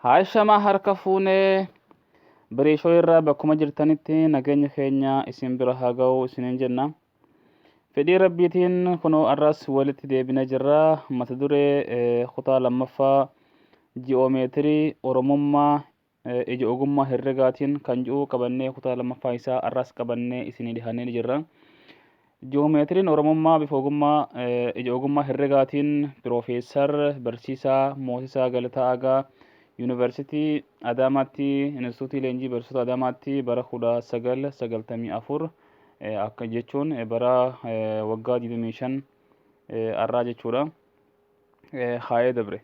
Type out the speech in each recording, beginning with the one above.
Haashama harka fuunee Bariishoo irraa bakkuma jirtanitti nageenya keenya isin bira haa ga'u isiniin jenna. Fedhii Rabbiitiin kunoo arras walitti deebinee jirra. Mata duree kutaa lammaffaa ji'oomeetirii Oromummaa ija ogummaa herregaatiin kan ji'u qabannee kutaa lammaffaa isaa arras qabannee isinii dhihaannee ni jirra. Ji'oomeetiriin Oromummaa bifa ogummaa ija ogummaa herregaatiin Piroofeesar Barsiisaa Moosisaa Galataa Aagaa Yuunivarsiitii Adaamaatti Inistituutii Leenjii Barsiisota Adaamaatti bara 1994 akka jechuun bara waggaa 25 arraa jechuudha. Kaayee dabre.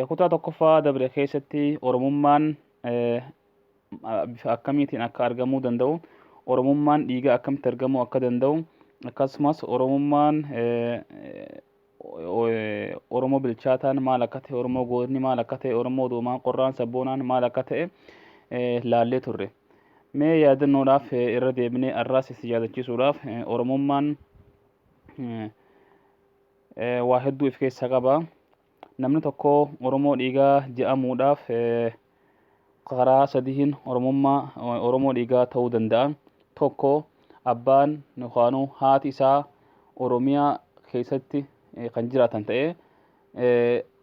Kutaa tokkoffaa dabre keessatti Oromummaan bifa akkamiitiin akka argamuu danda'u, Oromummaan dhiiga akkamitti argamuu akka danda'u, akkasumas Oromummaan Oromoo bilchaataan maal akka ta'e, Oromoo gootni maal akka ta'e, Oromoo doomaan qorraan sabboonaan maal akka ta'e laallee turre. Mee yaadannoodhaaf irra deebinee arraas isin yaadachiisuudhaaf Oromummaan waa hedduu if keessaa qaba. Namni tokko Oromoo dhiigaa je'amuudhaaf karaa sadihin Oromummaa Oromoo dhiigaa ta'uu danda'a. Tokko abbaan yookaanuu haati isaa Oromiyaa keessatti kan jiraatan ta'ee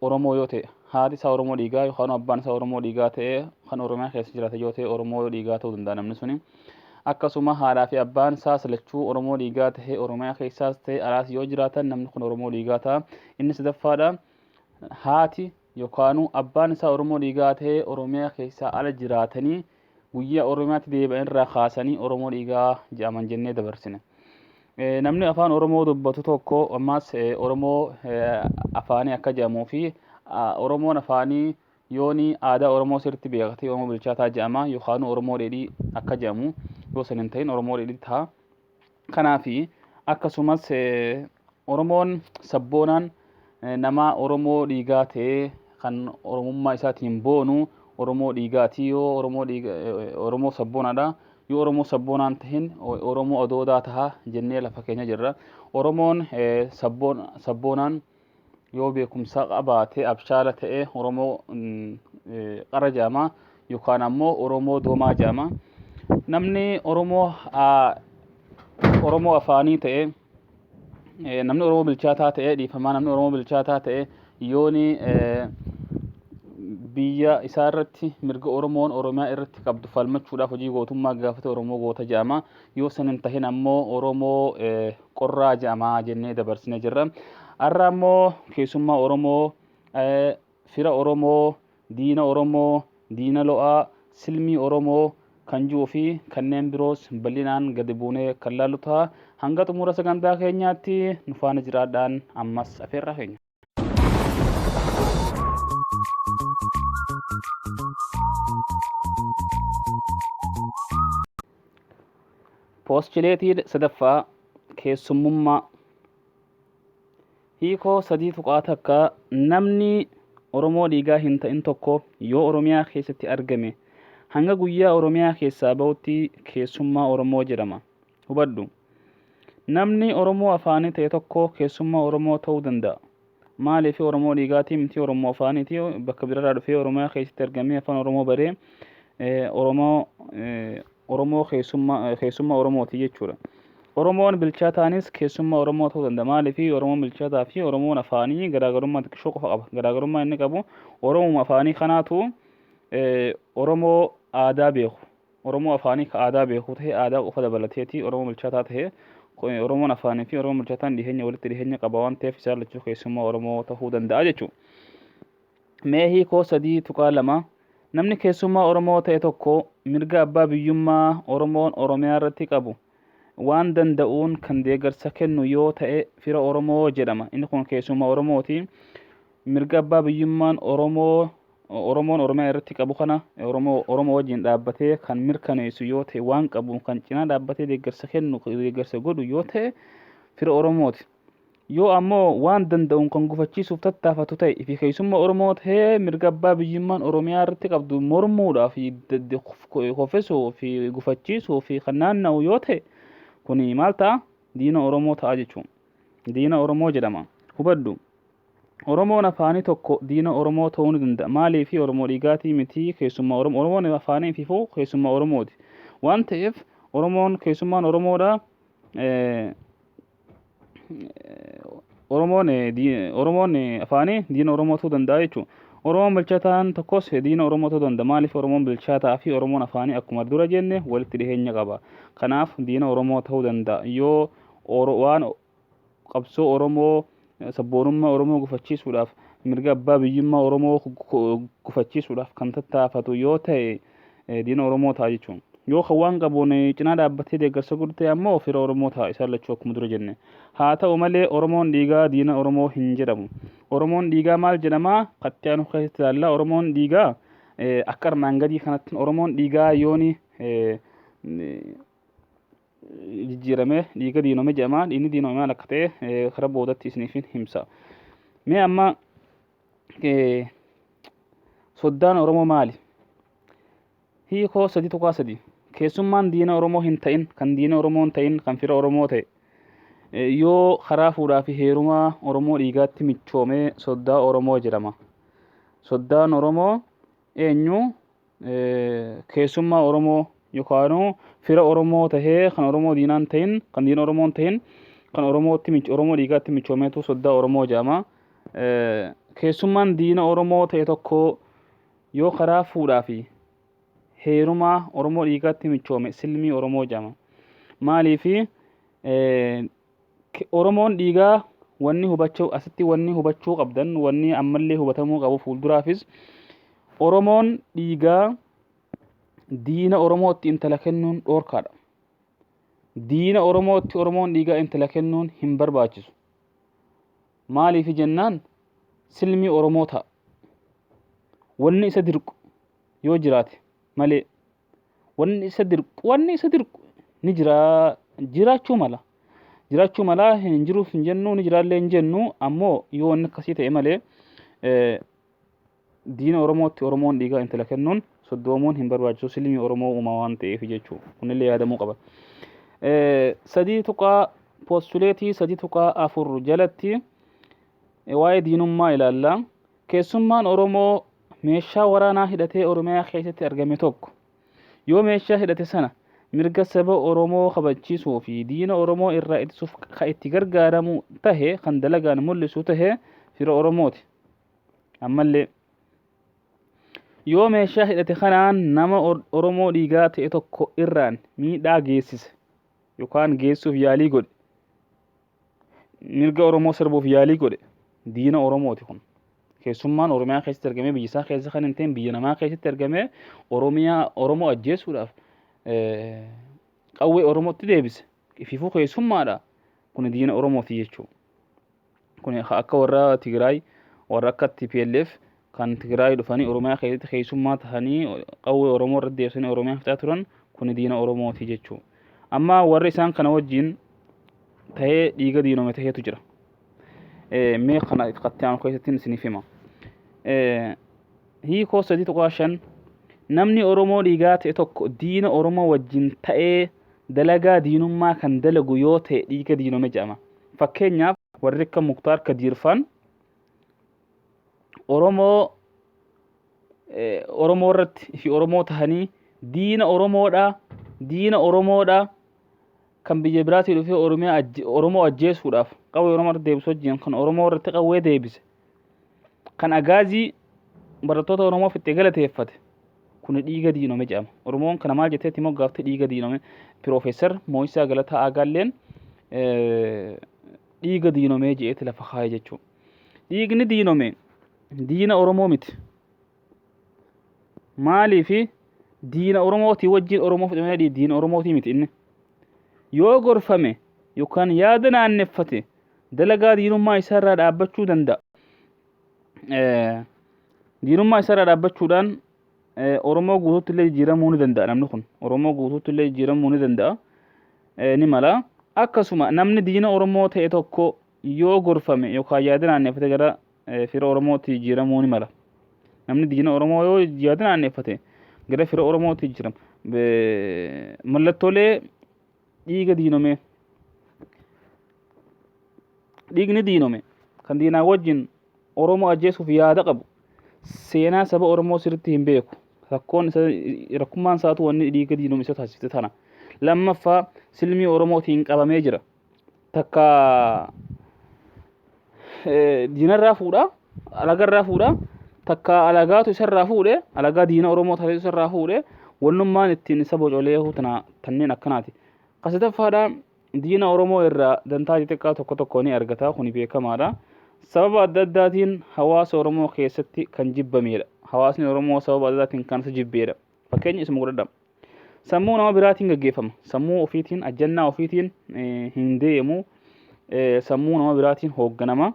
Oromoo yoo ta'e haati isaa Oromoo dhiigaa yookaan abbaan isaa Oromoo dhiigaa ta'ee kan Oromiyaa keessa jiraatan yoo ta'e Oromoo dhiigaa ta'uu danda'a namni suni. Akkasuma haadhaa fi abbaan isaas lachuu Oromoo dhiigaa ta'ee Oromiyaa keessaas ta'e alaas yoo jiraatan namni kun Oromoo dhiigaa ta'a. Inni sadaffaadha haati yookaanuu abbaan isaa Oromoo dhiigaa ta'ee Oromiyaa keessaa ala jiraatanii guyyaa Oromiyaatti deebi'an irraa kaasanii Oromoo dhiigaa jedhaman jennee dabarsine. Namni afaan Oromoo dubbatu tokko ammas Oromoo afaanii akka jedhamuu fi Oromoon afaanii Yooni aadaa Oromoo sirriitti beeka ta'e Oromoo bilchaataa jedhama yookaan Oromoo dheedhii akka jedhamu yoo san hin ta'in Oromoo dheedhii ta'a. Kanaafi akkasumas Oromoon sabboonaan nama Oromoo dhiigaa ta'ee kan Oromummaa isaatiin boonu Oromoo dhiigaati yoo Oromoo dhiiga Oromoo sabboonaadha yoo Oromoo sabboonaan tahin Oromoo odoodaa taha jennee lafa keenya jirra. Oromoon sabboonaan yoo beekumsa qabaate abshaala ta'e Oromoo qara jedhama yookaan ammoo Oromoo doomaa jedhama. Namni Oromoo Oromoo afaanii ta'e namni Oromoo bilchaataa ta'e dhiifamaa namni Oromoo bilchaataa ta'e yooni biyya isaa irratti mirga Oromoon Oromiyaa irratti qabdu falmachuudhaaf hojii gootummaa gaafate Oromoo goota jedhama. Yoo san hin tahin ammoo Oromoo qorraa jedhama jennee dabarsinee jirra. Har'a ammoo keessummaa Oromoo, fira Oromoo, diina Oromoo, diina lo'aa, silmii Oromoo kan ji'uu fi kanneen biroos bal'inaan gadi buunee kan laallu ta'a. Hanga xumura sagantaa keenyaatti nu faana jiraadhaan ammas afeerraa keenya. Pooschileetii sadaffaa keessummummaa hiikoo 3.1 namni Oromoo dhiigaa hin ta'in tokko yoo Oromiyaa keessatti argame hanga guyyaa Oromiyaa keessaa ba'utti keessummaa Oromoo jedhama. Hubadhu. Namni Oromoo afaanii ta'e tokko keessummaa Oromoo ta'uu danda'a. Maaliif Oromoo dhiigaatii miti Oromoo afaaniiti bakka biraarraa dhufee Oromiyaa keessatti argamee afaan Oromoo baree Oromoo Oromoo keessummaa keessummaa Oromooti jechuudha. Oromoon bilchaataanis keessummaa Oromoo ta'uu danda'a. Maaliif Oromoon bilchaataa fi Oromoon afaanii garaagarummaa xiqqishoo qofa qaba. Garaagarummaa inni qabu Oromuma afaanii kanaatu Oromoo aadaa beeku. Oromoo afaanii ka aadaa beeku ta'e aadaa qofa dabalateeti Oromoo bilchaataa ta'e Oromoon afaanii fi Oromoon bilchaataan dhiheenya walitti dhiheenya qaba waan ta'eef isaan lachuu keessummaa Oromoo ta'uu danda'a jechuudha. Mee hiikoo 3.2 Namni keessummaa Oromoo ta'e tokko mirga abbaa biyyummaa Oromoon Oromiyaa irratti qabu waan danda'uun kan deeggarsa kennu yoo ta'e fira Oromoo jedhama. Inni kun keessummaa Oromooti. Mirga abbaa biyyummaan Oromoo Oromoon Oromiyaa irratti qabu kana Oromoo Oromoo wajjin dhaabbatee kan mirkaneessu yoo ta'e waan qabuun kan cinaa dhaabbatee deeggarsa kennu deeggarsa godhu yoo ta'e fira Oromooti. Yoo ammoo waan danda'uun kan gufachiisuuf tattaafatu ta'e fi keessummaa Oromoo ta'ee mirga abbaa biyyummaan Oromiyaa irratti qabdu mormuudhaaf koffisuu fi gufachiisuu fi kan naanna'u yoo ta'e kuni maal ta'a? Diina Oromoo ta'a jechuudha. Diina Oromoo jedhama. Hubadhu. Oromoon afaanii tokko diina Oromoo ta'uu ni danda'a. Maaliif? Oromoo dhiigaatii miti, keessummaa Oromoo. Oromoon afaanii ififuu keessummaa Oromooti. Waan ta'eef Oromoon keessummaan Oromoodha. Oromoon Oromoon afaanii diina Oromoo ta'uu danda'a jechuudha. Oromoon bilchaataan tokkos diina Oromoo ta'uu danda'a. Maaliif? Oromoon bilchaataa fi Oromoon afaanii akkuma dura jenne walitti dhiheenya qaba. Kanaaf diina Oromoo ta'uu danda'a. Yoo waan qabsoo Oromoo, sabboonummaa Oromoo gufachiisuudhaaf, mirga abbaa biyyummaa Oromoo gufachiisuudhaaf kan tattaafatu yoo ta'e diina Oromoo ta'a jechuudha. Yoo kan waan qabuun cinaa dhaabbatee deeggarsa godhu ta'e ammoo fira Oromoo ta'a, isaan lachuu akkuma dura jenne. Haa ta'u malee Oromoon dhiigaa diina Oromoo hin jedhamu. Oromoon dhiigaa maal jedhama? Katti aanu keessatti ilaalla. Oromoon dhiigaa akka armaan gadii kanatti, Oromoon dhiigaa yooni jijjiirame dhiiga diinome jedhama. Dhiigni diinome maal akka ta'e karaa boodatti isiniif himsa. Mee amma soddaan Oromoo maali? Hiikoo 3.3. Keessummaan diina Oromoo hin ta'in, kan diina Oromoo hin ta'in, kan fira Oromoo ta'e yoo karaa fuudhaa fi heerumaa Oromoo dhiigaatti michoomee soddaa Oromoo jedhama. Soddaan Oromoo eenyu? Keessummaa Oromoo yookaan fira Oromoo tahee kan Oromoo diinaan ta'in, kan diina Oromoo hin ta'in, kan Oromootti, Oromoo dhiigaatti michoomeetu soddaa Oromoo jedhama. Keessummaan diina Oromoo ta'e tokko yoo karaa fuudhaa fi heerumaa Oromoo dhiigaatti michoome silmii Oromoo jedhama. Maaliifi? Oromoon dhiigaa wanni hubachuu, asitti wanni hubachuu qabdan, wanni ammallee hubatamuu qabu fuulduraafis, Oromoon dhiigaa diina Oromootti intala kennuun dhoorkaadha. Diina Oromootti Oromoon dhiigaa intala kennuun hin barbaachisu. Maaliif jennaan silmii Oromoo ta'a. Wanni isa dirqu yoo jiraate malee, wanni isa dirqu ni jira, jiraachuu mala. Jiraachuu mala, hin jiruuf hin jennu, ni jiraallee hin jennu. Ammoo yoo wanni akkasii ta'e malee diina Oromootti Oromoon dhiigaa intala kennuun soddoomuun hin barbaachisu, silmii Oromoo uumaa waan ta'eef jechuudha. Kunillee yaadamuu qaba. 3 tuqaa postuleetii 3.4 jalatti waa'ee diinummaa ilaalla. Keessummaan Oromoo meeshaa waraanaa hidhatee Oromiyaa keessatti argame tokko yoo meeshaa hidhate sana mirga saba Oromoo kabachiisuu fi diina Oromoo irraa ittisuuf kan itti gargaaramu tahe, kan dalagaan mul'isu tahe, fira Oromooti. Ammallee yoo meeshaa hidhate kanaan nama Oromoo dhiigaa ta'e tokko irraan miidhaa geessise yookaan geessuuf yaalii godhe, mirga Oromoo sarbuuf yaalii godhe, diina Oromooti kun. Keessummaan Oromiyaa keessatti argamee, biyya isaa keessa kan hin ta'in biyya namaa keessatti argamee Oromiyaa Oromoo ajjeesuudhaaf qawwee Oromootti deebise. Ifiifuu keessummaadha. Kun diina Oromooti jechuudha. Kun akka warra Tigraay, warra akka TPLF kan Tigraay dhufanii Oromiyaa keessatti keessummaa tahanii qawwee Oromoo irratti deebisanii Oromiyaa fixaa turan, kun diina Oromooti jechuudha. Amma warri isaan kana wajjin tahee dhiiga diinome taheetu jira. Mee kana itti aanu keessatti isiniif hima. Hiikoo 3.5. Namni Oromoo dhiigaa ta'e tokko diina Oromoo wajjin ta'ee dalagaa diinummaa kan dalagu yoo ta'e dhiiga diinome jedhama. Fakkeenyaaf warri akka Muktaar Kadiirfaan Oromoo Oromoo irratti fi Oromoo tahanii diina Oromoodha, diina Oromoodha kan biyya biraatii dhufee Oromiyaa Oromoo ajjeesuudhaaf qawwee Oromoo irratti deebisu wajjin kan Oromoo irratti qawwee deebise, kan agaazii barattoota Oromoo fixxee galateeffate, kun dhiiga diinome jedhama. Oromoon kana maal jetteetti moggaaftee? Dhiiga diinome. Piroofeesar Moo'isaa Galataa Aagaalleen dhiiga diinomee je'eeti lafa kaa'e jechuudha. Dhiigni diinome diina Oromoo miti. Maaliifi? Diina Oromootii wajjin Oromoo fudhamee diina Oromootii miti inni. Yoo gorfame yookaan yaada naanneffate dalagaa diinummaa isaarraa dhaabbachuu danda'a. Diinummaa isaarraa dhaabbachuudhaan Oromoo guutuutti illee jijjiiramuu ni danda'a namni kun. Oromoo guutuutti illee jijjiiramuu ni danda'a. Ni mala. Akkasuma namni diina Oromoo ta'e tokko yoo gorfame yookaan yaada naanneffate gara fira Oromootti jijjiiramuu ni mala. Namni diina Oromoo yoo yaada naanneffate gara fira Oromootti jijjiirama. Mallattoolee dhiiga diinomee. Dhiigni diinome kan diinaa wajjin Oromoo ajjeesuuf yaada qabu seenaa saba Oromoo sirriitti hin beeku. Rakkoon isa rakkummaan isaatu wanni dhiiga diinome isa taasifte tana. Lammaffaa, silmii Oromootiin qabamee jira. Takka diinarraa fuudha, alagarraa fuudha, takka alagaatu isarraa fuudhe, alagaa diina Oromoo taatee isarraa fuudhe, wannummaan ittiin isa bocoleehu tana tanneen akkanaati. Ka sadaffaadha, diina Oromoo irraa dantaa xixiqqaa tokko tokko ni argata, kuni beekamaadha. Sababa adda addaatiin hawaasa Oromoo keessatti kan jibbameedha. Hawaasni Oromoo sababa adda addaatiin kan isa jibbeedha. Fakkeenya isuma godhadha. Sammuu nama biraatiin gaggeeffama. Sammuu ofiitiin, ajjannaa ofiitiin hin deemu. Sammuu nama biraatiin hoogganama.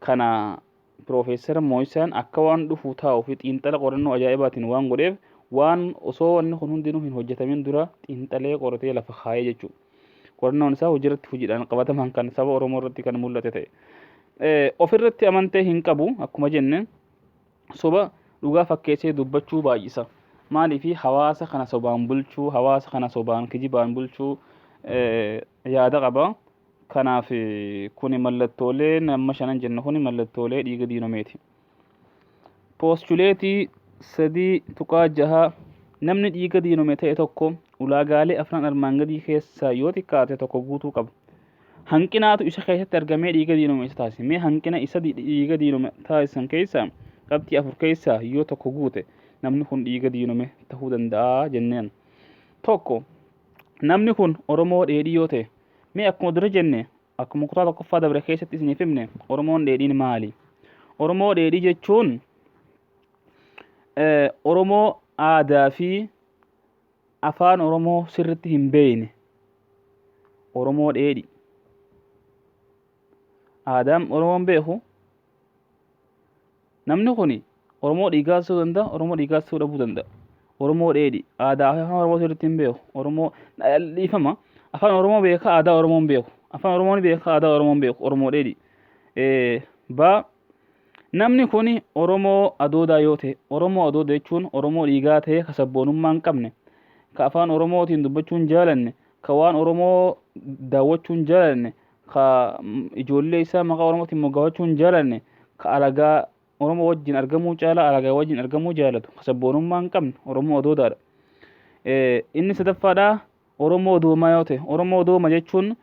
Kana Piroofeesar Mooyisaan akka waan dhufuu taa'uu fi xiinxala qorannoo ajaa'ibaatiin waan godheef, waan osoo wanni kun hundinuu hin hojjetamin dura xiinxalee qoratee lafa kaayee jechuudha. Qorannoon isaa hojiirratti hojiidhaan qabatamaan kan saba Oromoo irratti kan mul'ate ta'e. Ofirratti amantee hin qabu, akkuma jenne soba dhugaa fakkeessee dubbachuu baay'isa. Maaliif? Hawaasa kana sobaan bulchuu, hawaasa kana sobaan kijibaan bulchuu yaada qaba. Kanaaf kuni mallattoolee nama shanan jennu kuni mallattoolee dhiiga diinomeeti. Poostuleetii 3.6: Namni dhiiga diinome ta'e tokko ulaagaalee afran armaan gadii keessaa yoo xiqqaate tokko guutuu qaba. Hanqinaatu isa keessatti argamee dhiiga diinome isa taasise. Mee hanqina isa dhiiga diinome taasisan keessaa qabxii afur keessaa yoo tokko guute namni kun dhiiga diinome ta'uu danda'a jenneen. Tokko, namni kun Oromoo dheedhii yoo ta'e. Mee akkuma dura jenne, akkuma kutaa tokkoffaa dabre keessatti isiniif himne, Oromoon dheedhiin maali? Oromoo dheedhii jechuun Oromoo aadaa fi afaan Oromoo sirritti hin beekne. Oromoo dheedhii. Aadaan Oromoon beeku namni kun Oromoo dhiigaas ta'uu danda'a, Oromoo dhiigaas ta'uu dhabuu danda'a. Oromoo dheedhi. Aadaa fi afaan Oromoo sirriitti hin beeku. Oromoo dhiifama. Afaan Oromoo beeka, aadaa Oromoo hin beeku. Afaan Oromoo ni beeka, aadaa Oromoo hin beeku. Oromoo dheedhi. Ba namni kun Oromoo adoodaa yoo ta'e, Oromoo adooda jechuun Oromoo dhiigaa ta'e ka sabboonummaa hin qabne, ka afaan Oromootiin dubbachuu hin jaalanne, ka waan Oromoo daawwachuu hin jaalanne, ka ijoollee isaa maqaa Oromootiin moggaafachuu hin jaalanne, ka alagaa Oromoo wajjin argamuu caalaa alagaa wajjin argamuu jaalatu, ka sabboonummaa hin qabne Oromoo adoodaadha. Inni sadaffaadha, Oromoo doomaa yoo ta'e, Oromoo dooma jechuun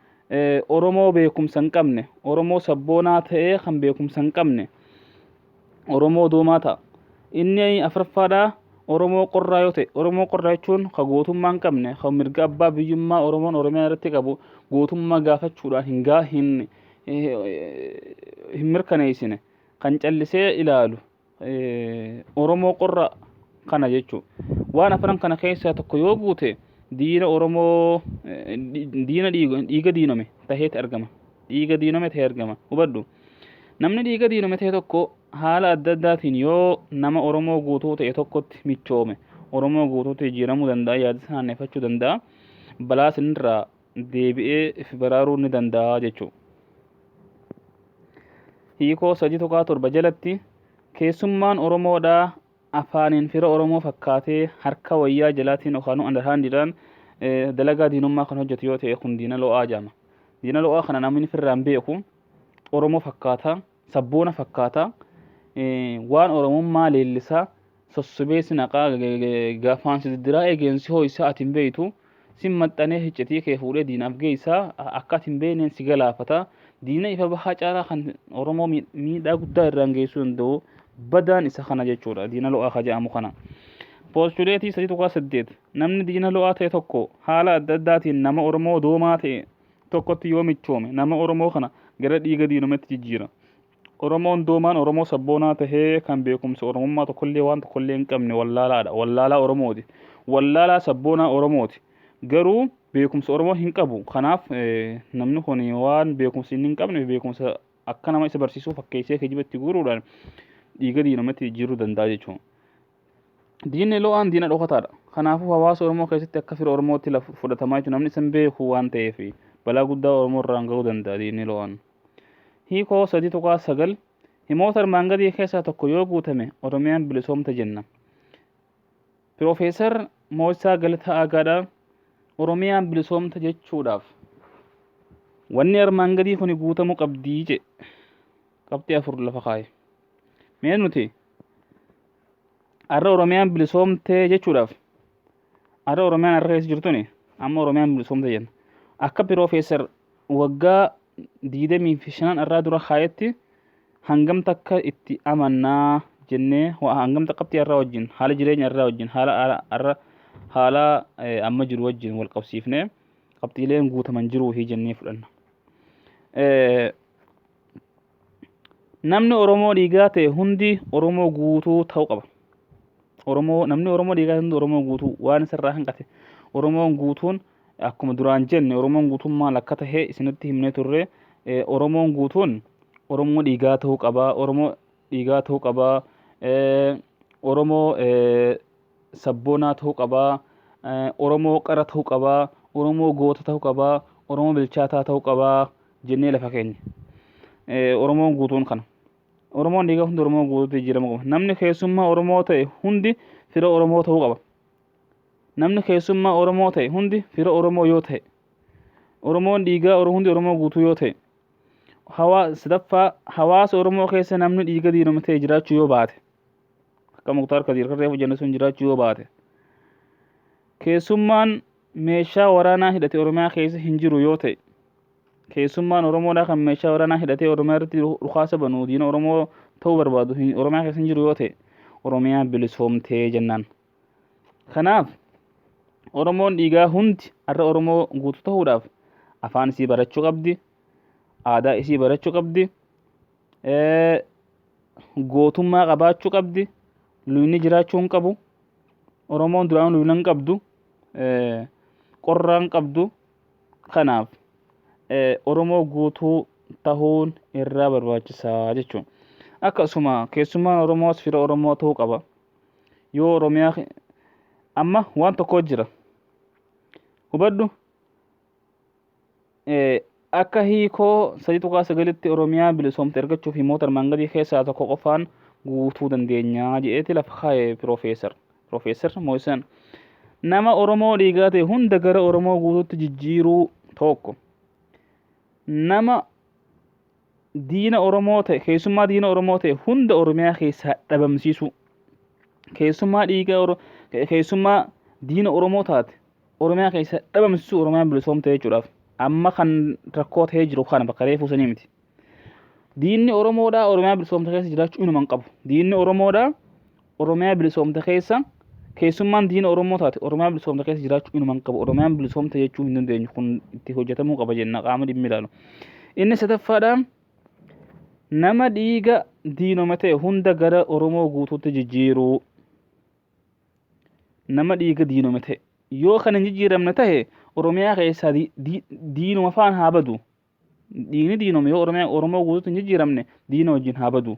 Oromoo beekumsa hin qabne, Oromoo sabboonaa ta'ee kan beekumsa hin qabne Oromoo doomaa ta'a. Inni afuraffaadha, Oromoo qorraa yoo ta'e, Oromoo qorraa jechuun ka gootummaa hin qabne, ka mirga abbaa biyyummaa Oromoon Oromiyaa irratti qabu gootummaa gaafachuudhaan hin gaa hin hin mirkaneessine, kan callisee ilaalu Oromoo qorra kana jechuudha. Waan afran kana keessaa tokko yoo guute diina Oromoo, diina dhiiga diinome taheeti argama. Dhiiga diinome tahee argama. Hubadhu. Namni dhiiga diinome ta'e tokko haala adda addaatiin yoo nama Oromoo guutuu ta'e tokkotti michoome Oromoo guutuutti jijjiiramuu danda'a, yaada isaa naanneffachuu danda'a, balaa sanirraa deebi'ee if baraaruu ni danda'a jechuudha. Hiikoo 3.7 jalatti keessummaan Oromoodhaa afaaniin fira Oromoo fakkaatee harka wayyaa jalaatiin yookaan underhandiidhaan dalagaa diinummaa kan hojjetu yoo ta'e kun diina lo'aa jedhama. Diina lo'aa kana namni firraan beeku Oromoo fakkaata, sabboona fakkaata, waan Oromummaa leellisaa sossobee si naqaa, gaafaan si diddiraa, eegeen si ho'isaa, ati hin beektu. Si maxxanee hiccitii kee fuudhee diinaaf geessaa, akka ati hin beekneen si galaafata. Diina ifa bahaa caalaa kan Oromoo miidhaa guddaa irraan geessuu danda'u badaan isa kana jechuudha. Diina lo'aa ka jedhamu kana. Poostuleetii 3.8: Namni diina lo'aa ta'e tokko haala adda addaatiin nama Oromoo doomaa ta'e tokkotti yoo michoome nama Oromoo kana gara dhiiga diinometti jijjiira. Oromoon doomaan Oromoo sabboonaa tahee kan beekumsa Oromummaa tokkollee waan tokkollee hin qabne wallaalaadha. Wallaalaa Oromooti. Wallaalaa sabboonaa Oromooti. Garuu beekumsa Oromoo hin qabu. Kanaaf namni kun waan beekumsa inni hin qabne beekumsa akka nama isa barsiisuu fakkeessee kijiba itti guuruudhaan dhiiga diinometti jijjiiruu danda'a jechuudha. Diinni lo'aan diina dhokataadha. Kanaafuu hawaasa Oromoo keessatti akka fira Oromootti fudhatamaa jechuudha. Namni isa hin beeku waan ta'eef balaa guddaa Oromoo irraan gahuu danda'a diinni lo'aan. Hiikoo 3.9: Himoota armaan gadii keessaa tokko yoo guutame Oromiyaan bilisoomte jenna. Piroofeesar Moosisaa Galataa Aagaadhaa Oromiyaan bilisoomte jechuudhaaf wanni armaan gadii kuni guutamuu qabdii jedhe. Qabxii afur lafa kaa'e. Mee nuti har'a Oromiyaan bilisoomtee jechuudhaaf, har'a Oromiyaan har'a keessa jirtuni, amma Oromiyaan bilisoomte jenna. Akka Piroofeesar waggaa 25 irraa dura kaayetti hangam takka itti amannaa jennee, hangam takka irraa wajjin, haala jireenya irraa wajjin, haala har'a, haala amma jiru wajjin wal qabsiifnee qabxiileen guutaman jiruu fi jennee fudhanna. Namni Oromoo dhiigaa ta'e hundi Oromoo guutuu ta'uu qaba. Oromoo, namni Oromoo dhiigaa hundi Oromoo guutuu waan isarraa hanqate. Oromoon guutuun, akkuma duraan jenne, Oromoon guutuun maal akka tahe isinitti himnee turre. Oromoon guutuun Oromoo dhiigaa ta'uu qaba. Oromoo dhiigaa ta'uu qaba. Oromoo sabboonaa ta'uu qaba. Oromoo qara ta'uu qaba. Oromoo goota ta'uu qaba. Oromoo bilchaataa ta'uu qaba jennee lafa keenya. Oromoon guutuun kana. Oromoon dhiigaa hundi Oromoo guutuutti jijjiiramuu qaba. Namni keessummaa Oromoo ta'e hundi fira Oromoo ta'uu qaba. Namni keessummaa Oromoo ta'e hundi fira Oromoo yoo ta'e, Oromoon dhiigaa hundi Oromoo guutuu yoo ta'e, sadaffaa, hawaasa Oromoo keessa namni dhiiga diinome ta'e jiraachuu yoo baate, akka Muktaar Kadiir kan reefu jenne sun jiraachuu yoo baate, keessummaan meeshaa waraanaa hidhate Oromiyaa keessa hin jiru yoo ta'e, keessummaan Oromoodhaa kan meeshaa waraanaa hidhatee Oromiyaa irratti dhukaasa banu, diina Oromoo ta'uu barbaadu Oromiyaa keessa hin jiru yoo ta'e, Oromiyaan bilisoomtee jennaan. Kanaaf Oromoon dhiigaa hundi har'a Oromoo guutuu ta'uudhaaf afaan isii barachuu qabdi, aadaa isii barachuu qabdi, gootummaa qabaachuu qabdi, luyni jiraachuu hin qabu. Oromoon duraan luyna hin qabdu, qorraa hin qabdu. Kanaaf Oromoo guutuu tahuun irraa barbaachisaa jechuudha. Akkasuma keessummaan Oromoos fira Oromoo ta'uu qaba. Yoo Oromiyaa amma waan tokko jira. Hubadhu, akka hiikoo 3.9tti Oromiyaa bilisoomte argachuuf himoota armaan gadii keessaa tokko qofaan guutuu dandeenya jedheeti lafa kaa'e Piroofeesar. Piroofeesar Mo'isan. Nama Oromoo dhiigaa ta'e hunda gara Oromoo guutuutti jijjiiruu tokko. Nama diina Oromoo ta'e, keessummaa diina Oromoo ta'e hunda Oromiyaa keessaa dhabamsiisuu. Keessummaa dhiiga, keessummaa diina Oromoo taate Oromiyaa keessaa dhabamsiisuu, Oromiyaan bilisoomte jechuudhaaf. Amma kan rakkoo ta'ee jiru kana bakka reefuu sanii miti. Diinni Oromoodhaa Oromiyaa bilisoomte keessa jiraachuu inuma hin qabu. Diinni Oromoodhaa Oromiyaa bilisoomte keessa, keessummaan diina Oromoo taate Oromiyaa bilisoomte keessa jiraachuu inuma hin qabu. Oromiyaan bilisoomte jechuu hin dandeenyu. Kun itti hojjetamuu qaba jenna qaama dhimmi ilaalu. Inni sadaffaadhaa, nama dhiiga diinome ta'e hunda gara Oromoo guutuutti jijjiiruu. Nama dhiiga diinome ta'e yoo kan hin jijjiiramne ta'e Oromiyaa keessaa diinuma faan haa badu. Dhiigni diinome yoo Oromiyaa Oromoo guutuutti hin jijjiiramne diina wajjin haa badu.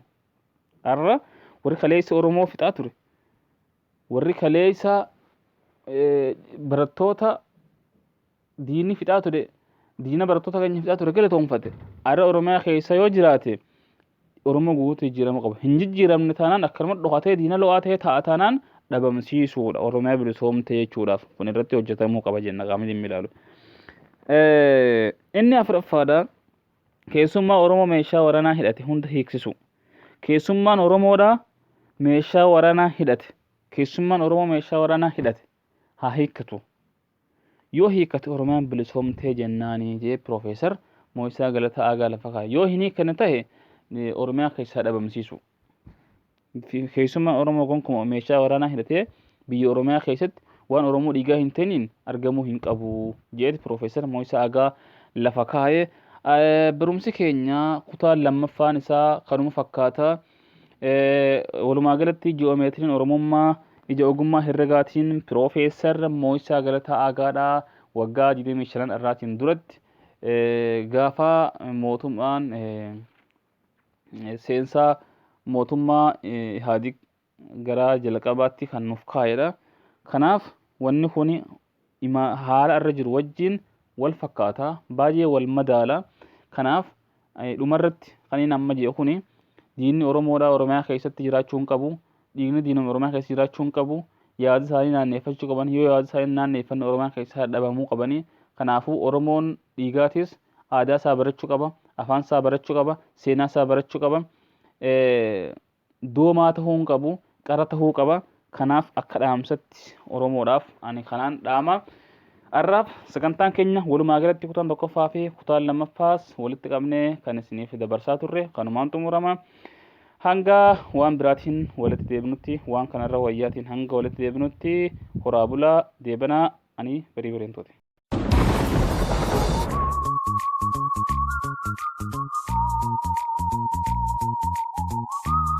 Har'a warri kaleessa Oromoo fixaa ture, warri kaleessa barattoota diinni fixaa ture, diina barattoota keenya fixaa ture galatoomfate, har'a Oromiyaa keessa yoo jiraate Oromoo guutuutti jijjiiramuu qaba. Hin jijjiiramne taanaan, akkanuma dhokatee diina lo'aa ta'ee taa'a taanaan dhabamsiisuudha Oromiyaa bilisoomte jechuudhaaf. Kun irratti hojjetamuu qaba jenna qaamni dhimmi ilaalu. Inni afuraffaadha. Keessummaa Oromoo meeshaa waraanaa hidhate hunda hiiksisu. Keessummaan Oromoodhaa meeshaa waraanaa hidhate. Keessummaan Oromoo meeshaa waraanaa hidhate haa hiikkatu. Yoo hiikkate Oromiyaan bilisoomtee jennaanii jee Piroofeesar Mo'isaa Galataa Aagaa lafa kaa'e. Yoo hin hiikkanne ta'e Oromiyaa keessaa dhabamsiisu. Keessummaan Oromoo gonkumaa meeshaa waraanaa hidhatee biyya Oromiyaa keessatti waan Oromoo dhiigaa hin ta'iniin argamuu hin qabu jeeti Piroofeesar Mo'isaa Aagaa lafa kaa'e. Barumsi keenya kutaa lammaffaan isaa kanuma fakkaata. Walumaa galatti ji'oomeetiriin Oromummaa ija ogummaa herregaatiin Piroofeesar Mo'isaa Galataa Aagaadhaa waggaa 25 irraatiin duratti gaafa mootummaan seensaa mootummaa Ihaadig gara jalqabaatti kan nuuf kaa'edha. Kanaaf wanni kun haala irra jiru wajjin wal fakkaata, baay'ee wal madaala. Kanaaf dhumarratti kan inni amma jedhu kuni, diinni Oromoodhaa Oromiyaa keessatti jiraachuu hin qabu. Dhiigni diinuma Oromiyaa keessa jiraachuu hin qabu. Yaada isaanii naanneeffachuu qaban. Yoo yaada isaanii naanneeffanne Oromiyaa keessaa dhabamuu qabani. Kanaafuu Oromoon dhiigaatis aadaa isaa barachuu qaba, afaan isaa barachuu qaba, seenaa isaa barachuu qaba. Doomaa tahuu hin qabu, qara tahuu qaba. Kanaaf akka dhaamsatti Oromoodhaaf ani kanaan dhaama. Har'aaf sagantaan keenya walumaa galatti kutaan tokkoffaa fi kutaan lammaffaas walitti qabnee kan isiniif dabarsaa turre kanumaan xumurama. Hanga waan biraatiin walitti deebinutti waan kanarra wayyaatiin hanga walitti deebinutti horaa bulaa deebanaa ani barii bareentooti.